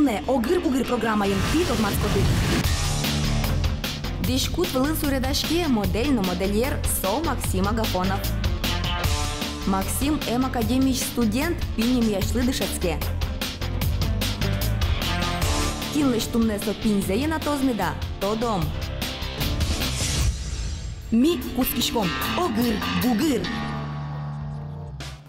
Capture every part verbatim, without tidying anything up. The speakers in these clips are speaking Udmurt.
Туннэ «Огыр-бугыр» программаын тӥ тодматскоды: дӥськут вылын суредаське модель но модельер, со Максим Агафонов. Максим эм академиысь студент, пинь эмъясьлы дышетске. Кинлэсь туннэ со пиньзэ йӧнатоз меда, тодом. Ми кутскиськом. Огыр-бугыр.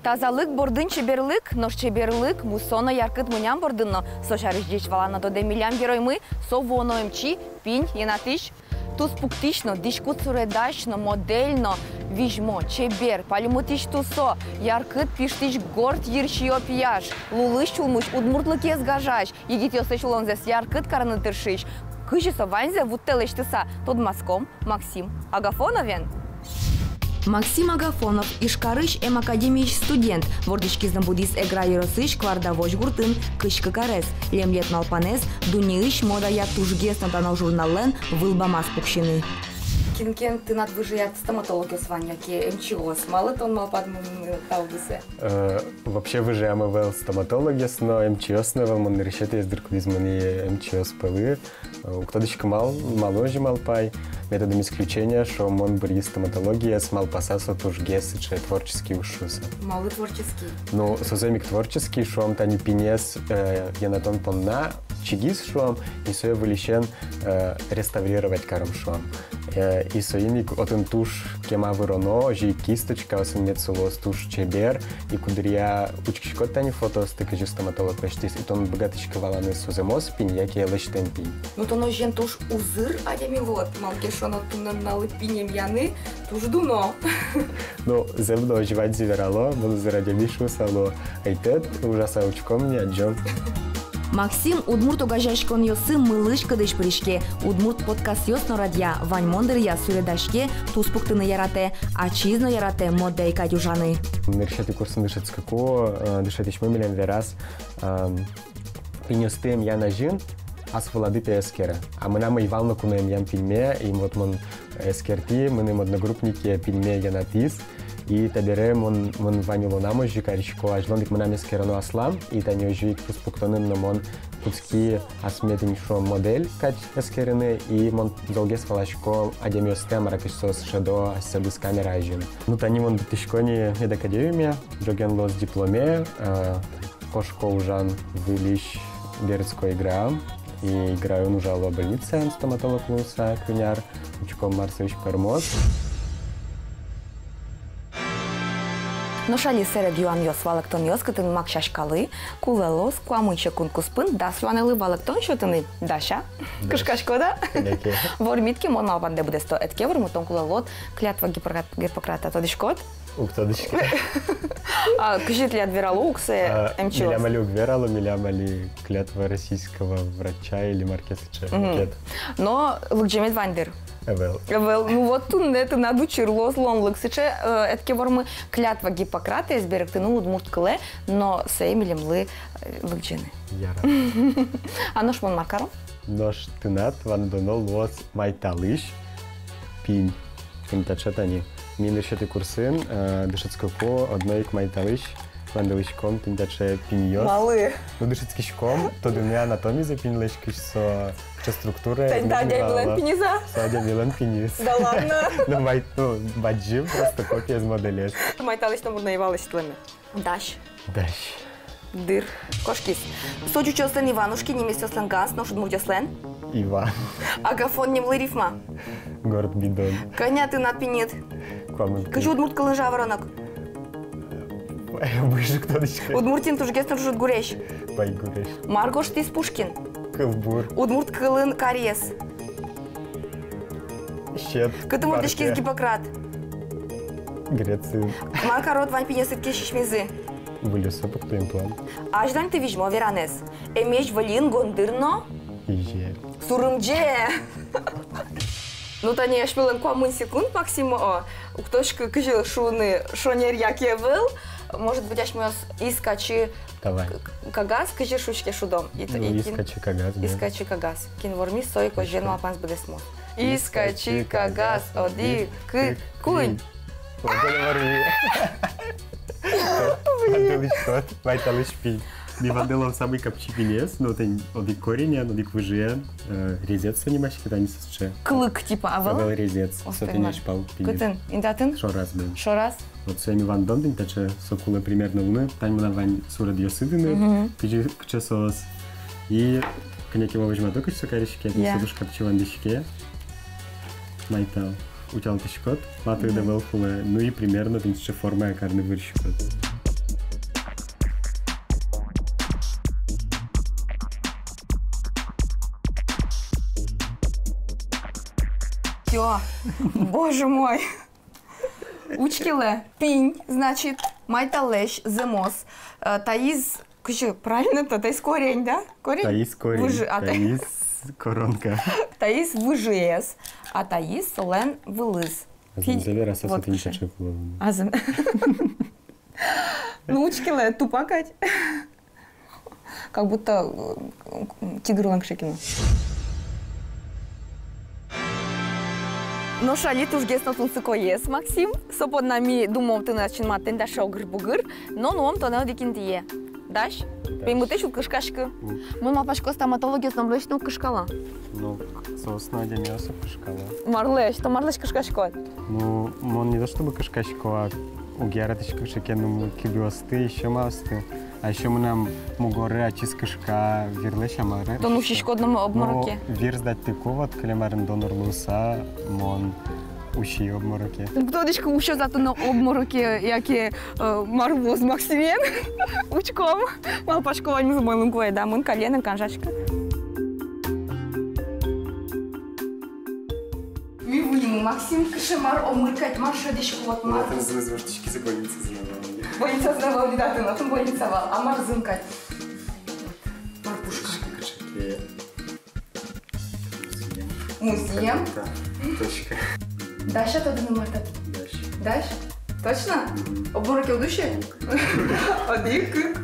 Тазалык бордын чеберлык, нош чеберлык мусо но яркыт муням бордын но. Со сярысь ӟеч валан но тодэ милям героймы. Со вуоно эмчи, пинь йӧнатӥсь, туспуктӥсь но, дӥськут суредась но, модель но, визьмо, чебер, пальмытӥсь тусо, яркыт пиштӥсь горд йырсиё пияш, лулысь-сюлмысь, удмуртлыкез гажась, егитъёслэсь улонзэс яркыт карыны тыршись. Кызьы со ваньзэ вуттэ лэсьтыса, тодматском Максим Агафоновен. Максим Агафонов Ижкарысь эм академиысь студент, вордӥськиз но будӥз Эгра ёросысь Квардавозь гуртын, кызь кык арес. Лемлет малпанэз — дуннеысь модая тужгес но дано журналлэн вылбамаз пуксьыны. Кин ке тынад выжыяд стоматологъёс вань яке эмчиос? Малы тон малпад мыныны та удысэ? Э, вообще выжыям ӧвӧл стоматологъёс но, эмчиос но ӧвӧл. Мон нырысетӥез, дыр, кудӥз мынӥ эмчиос пӧлы. Э, уг тодӥськы, мал, малы озьы малпай. Методом исключения, шуом, мон быръи стоматологиез, малпаса, со тужгес сыӵе творческий уж шуыса. Малы творческий? Ну, со зэмзэ ик творческий, шуом, тани пинез, э, йӧнатон понна чигиз, шуом, и сое выльысен, э, реставрировать каром, шуом. Э, и соин ик отын туж кема выроно, озьы ик кисточкаосын мед со луоз туж чебер. И куддыръя учкиськод тани фотоосты, кызьы стоматолог лэсьтӥз, и тон быгатӥськод валаны, со зэмос пинь яке лэсьтэм пинь. Ну, тон озьыен туж узыр адями луод, малы ке шуоно, туннэ нуналлы пинь эмъяны туж дуно. Ну, зэм но, озьы ваньзы верало, мон узыр адями шуыса луо. Ӧйтӧд, ужаса учком ни, адӟом. Максим удмурт огазеяськонъёсы мылысь-кыдысь пыриське, удмурт подкастъёс но радъя, ваньмон дыръя суредаське, туспуктыны яратэ, ачиз но яратэ модель кадь ужаны. Нырысетӥ курсын дышетскыку, э, дышетӥсьмы милем вераз, эм, пиньёсты эмъян азьын ас вылады, пе, эскеры. А мынам ӧй вал ноку но эмъям пиньме, и вот мон эскерти, мыным одногруппнике пиньме йӧнатӥз. И табере мон, мон вань улонам озьы карисько, азьлон ик мынам эскероно аслам, и тани озьы ик туспуктонын но мон кутски асме, тӥни шуом, модель кадь эскерыны, и мон золгес валасько адямиосты, мар ке соос шӧдо асьсэдыз камера азьын. Ну, тани мон быдтӥсько ни медакадемиме, ӝоген луоз дипломе, э, кошко ужан выльысь городской Эграын, и Эграын ужало больницаын стоматолог луыса куинь ар, учком, мар со ик пӧрмоз. Нош али сэрег юанъёс, валэктонъёс, кытын мак сяськалы, кулэ луоз куамын секунд куспын дас юанэлы валэктон сётыны. Дась-а? Дась. Кышкаськод-а? Кыӵе ке. Вормид ке, мон малпандэ быдэсто. Ӧд ке вормы, тон кулэ луод клятва Гиппократ-, Гиппократа тодӥськод? Уг тодӥськы. А кызьы тӥляд верало уксэ эмчиос? А, милям али уг верало, милям али клятва российского врача или мар ке сыӵе. Мгм. Мукет. Но лыдӟемед вань, дыр. Ӧвӧл. Ӧвӧл. Ну вот, туннэ тынад учыр луоз луонлык сыӵе, э, ӧд ке вормы, клятва Гиппократа эз берыктыны удмурт кылэ, но сое милемлы, э, лыдӟыны. Яра. А нош мон мар каро? Нош тынад вандоно луоз майталысь пинь. Тӥни таӵе тани. Ми нырысетӥ курсын, э, дышетскыку одно ик майталысь вандылӥськом тӥни таӵе пиньёс. Малы? Ну, дышетскиськом тодыны анатомизэ пиньлэсь, кызьы со, кыӵе структура. Тани та адямилэн пиньыз-а? Со адямилэн пиньыз. Да ладно? Ну, май-, ну, бадӟым, просто копиез, моделез. Майталысь номыр но ӧй вал лэсьтылэмед. Дась. Дась. Дыр. Кошкиз. Со ӟучъёслэн Иванушки, немецъёслэн Ганс, нош удмуртъёслэн? Иван. Агафон нимлы рифма. Город Бидон. Кӧня тынад пиньыд? Куамын. Кызьы удмурт кылын жаворонок? Выжык тодӥсько. Удмуртиын тужгес но ӝужыт гурезь? Байгурезь. Мар гожтӥз Пушкин? Кылбур. Удмурт кылын кариес? Сьӧд. Кытын вордӥськиз Гиппократ? Грециын. Мар карод вань пиньёсыд, кин сисьмизы? Выльёссэ пукто, имплант. Азьланьты визьмо веранэз. Эмезь выльын гондыр но? Изе. Сурымӟе. Ну, тани асьмелэн куамын секунд, Максим, о, уг тодӥськы, кызьы шуыны, шонер яке ӧвӧл. Может быть, асьмеос искачи. Давай. К-, к-, кагаз, кызьы шуиське шудом. И т-, ну, и кин искачи кагаз, да. Искачи кагаз. Кин вормиз, со ик озьыен малпанэз быдэсмоз. Искачи кагаз, одӥг, кык, куинь. Вандылӥськод, майталысь пинь. Ми вандылом самый капчи пинез, но тӥни одӥг коренен, одӥг выжыен, э, резец со нимаське, тани со сыӵе. Кылык типа, а вал? Ӧвӧл, резец. Со тӥни ачпал пинез. Кытын? Интатын? Шораз бен. Шораз? Вот сое ми вандом тӥни таӵе, со кулэ примерно луыны, тани мынам вань суредъёсы тӥни, кыӵе, кыӵе соос. И кӧня ке ма возьмато, кыӵе со кариське, тӥни со туж капчи вандӥське. Майтал. Утялтӥськод, матыд ӧвӧл кулэ, ну и примерно тӥни сыӵе формае карыны вырӥськод. Всё. Боже мой. Учкелэ, пинь, значит, майталлэсь зэмос, э, таиз, кызьы правильно-то, таиз корень, да? Корень? Таиз корень, выжы, а, та- таиз коронка. Таиз выжыез, а таиз солэн вылыз. А зэмзэ вераса, вот со тӥни кыӵе. Азэм. Ну, учкелэ, тупа кадь. Как будто, э, тигрлэн кыӵе ке но. Нош али тужгес но тунсыкоез, Максим. Со понна ми думом тынад синматэн таӵе огыр-бугыр, но нуом тонэ одӥг интые. Дась? Дась. Пеймытэсь уд кышкаськы. Мгм. Мон малпасько, стоматологъёс номырлэсь но уг кышкало. Ну, соос но адямиос уг кышкало. Марлэсь, тон марлэсь кышкаськод? Ну, мон не то чтобы кышкасько, а уг яратӥськы кыӵе ке но кыбиосты, ещё маосты. А ещё мынам мугоры ачиз кышка вирлэсь, а мар-а. Тон усиськод но обмороке? Ну, вир сдать-тыку, вот, кылем арын донор луыса, мон усӥ обмороке. Тодӥськод, усёз-а тон обмороке, яке, э, мар луоз Максимен? Учком. Малпасько, ваньмыз умой луыны кулэ, да, мон каллен эн канжаськы. Ми вуимы, Максим, кыӵе мар омыр кадь, мар шӧдӥськод, мар. Отын зыныз воштӥськиз, больницазы но вал. Больницазы но вал, видать, отын, отын больница вал. А мар зын кадь? Мар пушкад? Кыӵе ке музъем. Музъем? Как будто точка. Дась-а тодыны, мар татын? Дась. Дась? Точно? Мгм. Обмороке уд усе? Одӥг, кык,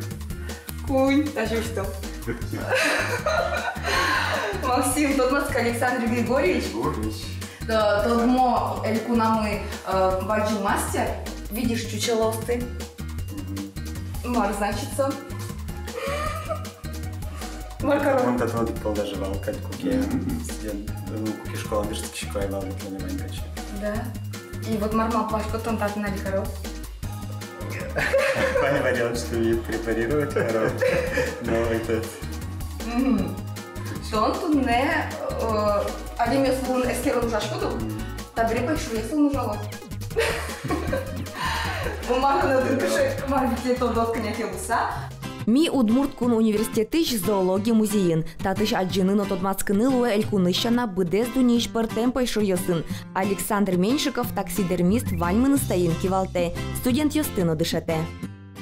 куинь, тазьы усьтом. Максим, тодматскы, Александр Григорьевич. Григорьевич. Да, тодмо Элькунамы, э, бадӟым мастер. Видишь, чучелоосты. Мгм. Мар значит со? Мар каро? Мон татын одӥг пол даже вал кадь, куке студент, ну, куке школа дышетскисько ай вал, вот, лэня вань кадь. Да. И вот мар малпаськод, тон татын али каро? Вань вариант, что меня препарировать каро. Но этот... Мгм. Тон туннэ, э, адямиос вылын эскерон ужаськод ук? Мгм. Табере пӧйшуръёс вылын ужалод. Мар но дыр кыӵе, мар витьтэ тодод кӧня ке луыса. Ми Удмурт кун университетысь зоология музейын. Татысь адӟыны но тодматскыны луэ элькунысь сяна быдэс дуннеысь пӧртэм пӧйшуръёсын. Александр Меньшиков, таксидермист, ваньмыныз таин кивалтэ, студентъёсты но дышетэ.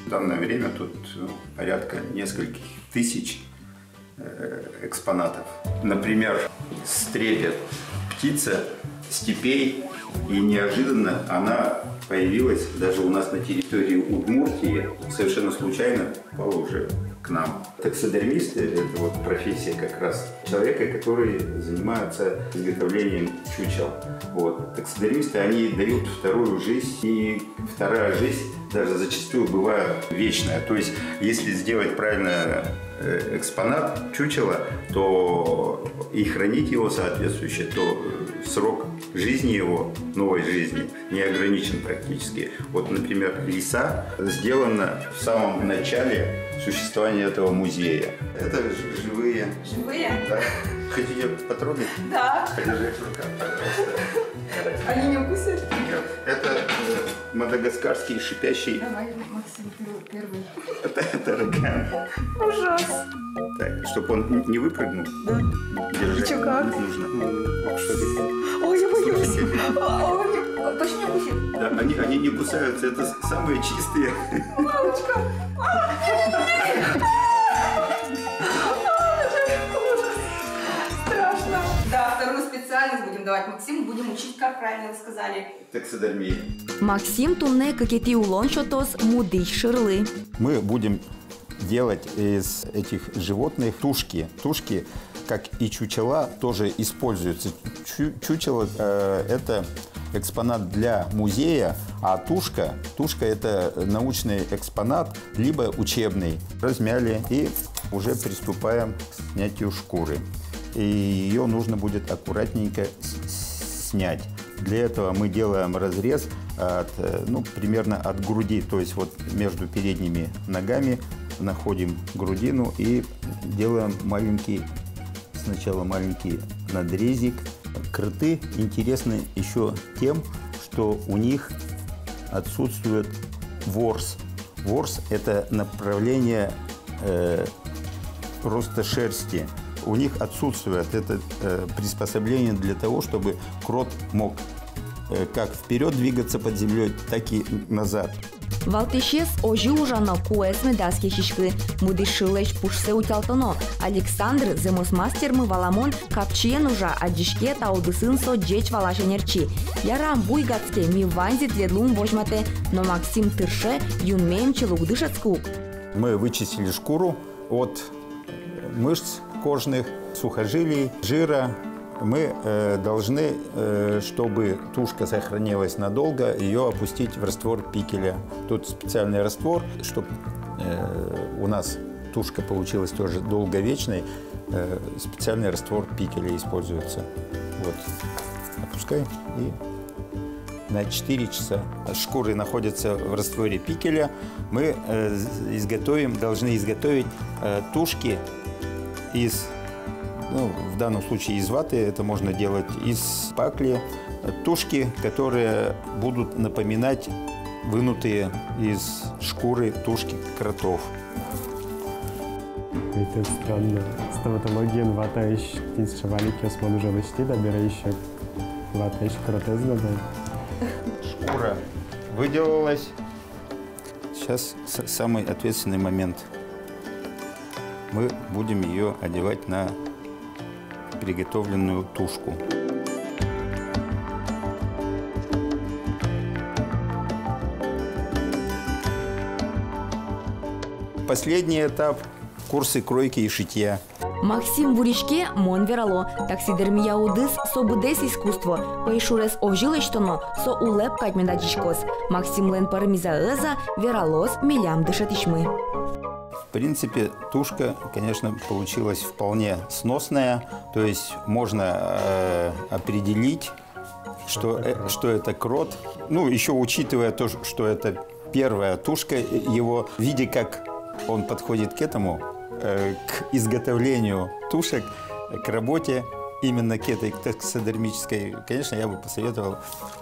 В данное время тут, ну, порядка нескольких тысяч э, экспонатов. Например, стребет, птица степей, и неожиданно она появилась даже у нас на территории Удмуртии, совершенно случайно попала уже к нам. Таксидермисты — это вот профессия как раз человека, который занимается изготовлением чучел. Вот. Таксидермисты, они дают вторую жизнь, и вторая жизнь даже зачастую бывает вечная. То есть, если сделать правильно, э, экспонат, чучело, то и хранить его соответствующе, то, э, срок жизни его, новой жизни, не ограничен практически. Вот, например, лиса сделана в самом начале существования этого музея. Это ж-, живые. Живые? Да. Хотите потрогать? Да. Подержите в руках, пожалуйста. Они не укусят? Нет. Это, э, мадагаскарский шипящий. Давай, Максим, ты первый. Это, это таракан. Ужас. Так, чтоб он н-, не выпрыгнул. Да. Держи. И чё, как? Нужно. Ой, ой, ой. Слушайте. А, а он не, точно не укусит? Да, они, они не кусаются, это с-, самые чистые. Мамочка. А, не, не, не, не. А, ужас. Страшно. Да, вторую специальность будем давать Максиму, будем учить, как правильно вы сказали. Таксидермия. Максим туннэ кыкетӥ улон сётоз мудӥсь шырлы. Мы будем делать из этих животных тушки. Тушки, как и чучела, тоже используются. Чу-, чучело, э, это экспонат для музея, а тушка, тушка — это научный экспонат, либо учебный. Размяли и уже приступаем к снятию шкуры. И её нужно будет аккуратненько с- снять. Для этого мы делаем разрез от, э, ну, примерно от груди, то есть вот между передними ногами находим грудину и делаем маленький, сначала маленький надрезик. Крты интересны ещё тем, что у них отсутствует ворс. Ворс — это направление, э, роста шерсти. У них отсутствует это, э, приспособление для того, чтобы крот мог, э, как вперёд двигаться под землёй, так и назад. Валтӥсез — озьы ужано, куэз медаз кесиськы. Мудӥсь шылэсь пушсэ утялтоно. Александр, зэмос мастермы валамон, капчиен ужа, адӟиське, та удысын со ӟеч валась ӧнерчи. Ярам, буйгатске, ми ваньзэ тӥледлы ум возьматэ, но Максим тырше, юнме эмчилы уг дышетскы ук. Мы вычистили шкуру от мышц кожных, сухожилий, жира. Мы, э, должны, э, чтобы тушка сохранилась надолго, её опустить в раствор пикеля. Тут специальный раствор, чтоб, э, у нас тушка получилась тоже долговечной, э, специальный раствор пикеля используется. Вот. Опускай и на четыре часа. Шкуры находятся в растворе пикеля. Мы, э, з- изготовим, должны изготовить, э, тушки из, ну, в данном случае из ваты, это можно делать из пакли, э, тушки, которые будут напоминать вынутые из шкуры тушки кротов. Это странно. Стоматологиын ватаысь тӥни сыӵе валикъёс мон уже лэсьтӥ, да бере ещё ватаысь кротэз надо. Шкура выделалась. Сейчас с- самый ответственный момент. Мы будем её одевать на приготовленную тушку. Последний этап — курсы кройки и шитья. Максим вуриське, мон верало. Таксидермия удыс — со быдэс искусство. Пӧйшурез озьы лэсьтоно, со улэп кадь мед адӟиськоз. Максимлэн пӧрмиз-а, ӧз-а, вералоз милям дышетӥсьмы. В принципе, тушка, конечно, получилась вполне сносная. То есть можно, э, определить, что, э, что это крот. Ну, ещё учитывая то, ш- что это первая тушка, э, его, видя, как он подходит к этому, э, к изготовлению тушек, э, к работе именно к этой таксидермической, конечно, я бы посоветовал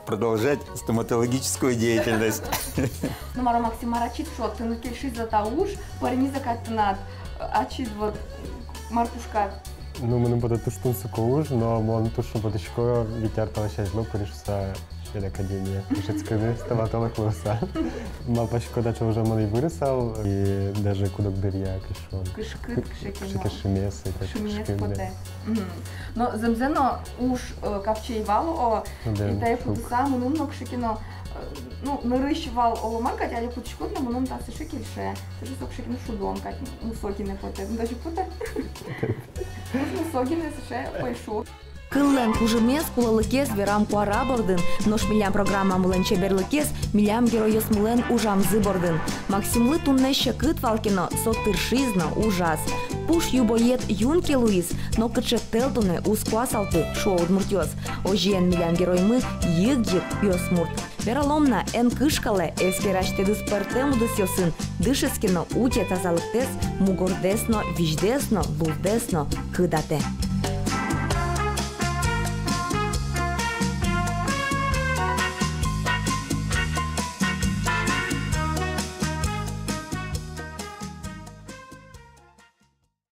продолжать стоматологическую деятельность. Ну, мар-о, Максим, мар ачид шуод, тыныд кельшиз-а та уж, пӧрмиз-а кадь тынад, э, ачид вот, мар пушкад? Ну, мыным потэ, туж тунсыко уж, но мон туж шумпотӥсько, вить ар талэсь азьло пыри шуыса педакадемие дышетскыны стоматолог луыса. Малпасько, таӵе ужам мон ӧй вырысал, и даже куд-ог дыръя кышкон. Кышкыт кыӵе ке но. Кыӵе ке шимес, это шимес кышкыт, да. Потэ. Мгм. Но зэмзэ но уж, э, капчи ӧй вал, о, ну да, и тае шуг- кутыса мыным но кыӵе ке но, э, ну, нырысь вал, оло мар кадь, али кутӥськод но, мыным та сыӵе кельше. Сыӵе со кыӵе ке но шудон кадь, мусо гинэ потэ. Ну, даже потэ. Мусо гинэ сыӵе пӧйшур. Кыллэн кужымез, кулэлыкез верам куара бордын, нош милям программамылэн чеберлыкез милям геройёсмылэн ужамзы бордын. Максимлы туннэ секыт вал ке но, со тыршиз но ужаз. Пуш юбоед юн ке луиз, но кыӵе тӧл туннэ уз куасалты, шуо удмуртъёс. Озьыен, милям героймы йыг-йыг пиосмурт. Вералом на, эн кышкалэ, эскерась тӥледыз пӧртэм удысъёсын, дышетске но утё тазалыктэс, мугордэс но, визьдэс но, лулдэс но кыдатэ.